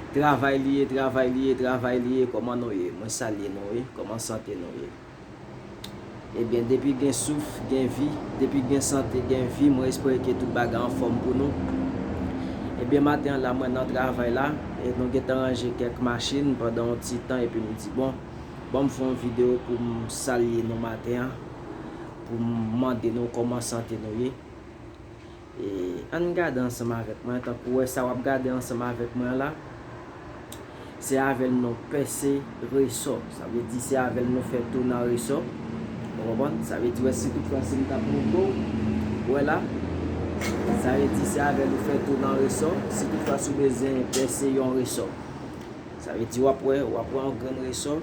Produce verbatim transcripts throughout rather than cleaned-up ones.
Travay li ye, travay li ye, travay li ye. Kòman nou ye? Mwen salye nou, wi. Kòman sante nou ye? Ebyen, depi gen souf, gen vi, depi gen sante, gen vi, mwen espere ke tout bagay anfòm pou nou. Ebyen, maten an la, mwen nan travay la, e nou gentan ranje kèk machin pandan yon ti tan, epi m di, bon, ban m fè yon videyo pou m salye nou maten an, pou m mande nou kòman sante nou ye. E, ann gade ansanm avèk mwen, tankou wè sa w ap gade ansanm avèk mwen an la, se avè l nou pèse resò. Sa vle di se avè l nou fè tou nan resò. Ou konprann? Sa vle di, wè, si toutfwa si m t ap montre w, wè la, sa vle di se avè l ou fè tou nan resò. Si toutfwa si w bezwen pèse yon resò, sa vle di w ap wè, w ap wè yon grenn resò.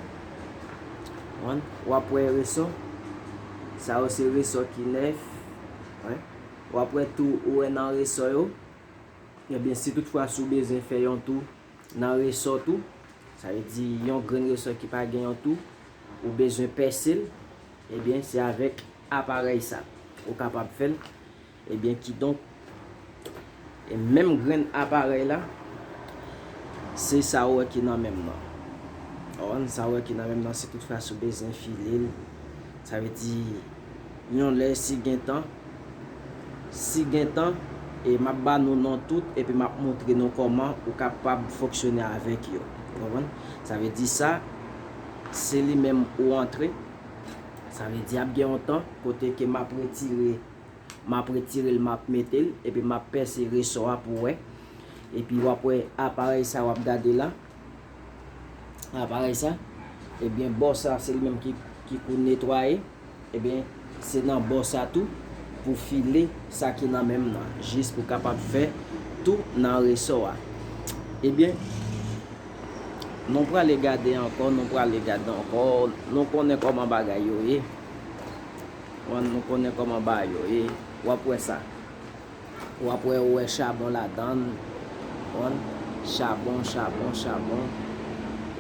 Konprann? W ap wè resò. Sa yo se resò ki nèf. Wi. W ap wè tou, ou wè nan resò yo. Ebyen, si toutfwa si w bezwen fè yon tou nan resò tou, sa vle di yon grenn resò ki pa gen yon tou, ou bezwen pèse l, ebyen, se avèk aparèy sa ou kapab fè l. Ebyen, kidonk, e menm grenn aparèy la, se sa ou wè ki nan men m nan. Ou konprann? Sa ou wè ki nan men m nan, si toutfwa si w bezwen file l, sa vle di, yon lè si gen tan, si gen tan, e m ap ba nou non tout, epi m ap montre nou kòman ou kapab fonksyone avèk yo. Ou konprann? Sa vle di sa, se li menm ou antre. Sa vle di ap gen yon tan kote ke m ap retire, m ap retire l, m ap mete l, epi m ap pèse resò a pou wè. Epi w ap wè aparèy sa w ap gade la. Aparèy sa, ebyen, bò sa, se li menm ki, ki pou netwaye. Ebyen, se nan bò sa tou pou file sa ki nan men m nan, jis pou kapab fè tou nan resò a. Ebyen, nou prale gade ankò, nou prale gade ankò, nou konnen kòman bagay yo ye. Bon, nou konnen kòman bagay yo ye. W ap wè sa. W ap wè, ou wè chabon ladan l. Konprann? Chabon, chabon, chabon.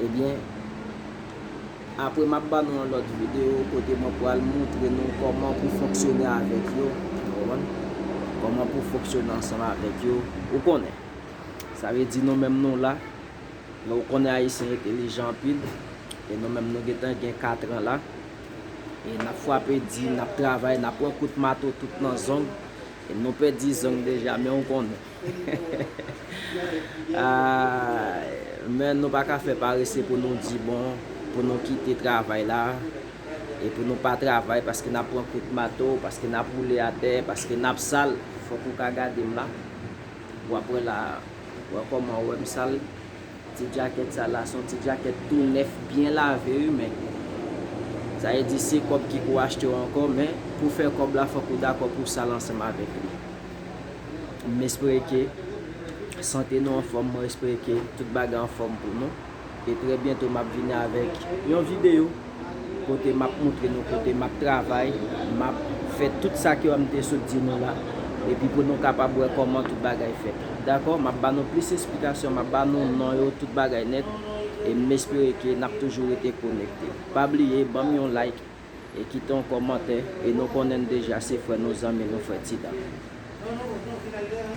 Ebyen, apre m ap ba nou yon lòt videyo kote mwen pral montre nou kòman pou fonksyone avèk yo. Konprann? Kòman pou fonksyone ansanm avèk yo. Ou konnen. Sa vle di nou menm nou la. Ou konnen Ayisyen entelijan anpil. E nou menm nou gentan gen katran la. E n ap frape di, n ap travay, n ap pran kout mato tout nan zong. E nou pèdi zong deja, men ou konnen. Ah, men nou pa ka fè parese pou nou di, bon, pou nou kite travay la. E pou nou pa travay paske n ap pran kout mato, paske n ap woule atè, paske n ap sal. Fòk ou ka gade m la. W ap wè la, w ap wè kòman ou wè m sal. Ti djakèt sa la, se yon ti djakèt tou nèf, byen lave, wi, men sa vle di se kòb ki pou achte w ankò, men pou fè kòb la, fòk ou dakò pou w sal ansanm avèk li. M espere ke sante nou anfòm, mwen espere ke tout bagay anfòm pou nou. E trè byento, m ap vini avèk yon videyo kote m ap montre nou kote m ap travay, m ap fè tout sa ke m te sot di nou la, epi pou nou kapab wè kòman tout bagay fèt. Dakò? M ap ba nou plis esplikasyon, m ap ba nou non yo, tout bagay nèt, e m espere ke n ap toujou rete konekte. Pa bliye, ban m yon like, e kite yon kòmantè, e nou konnen n deja se frè nou, zanmi nou, frè Tidan.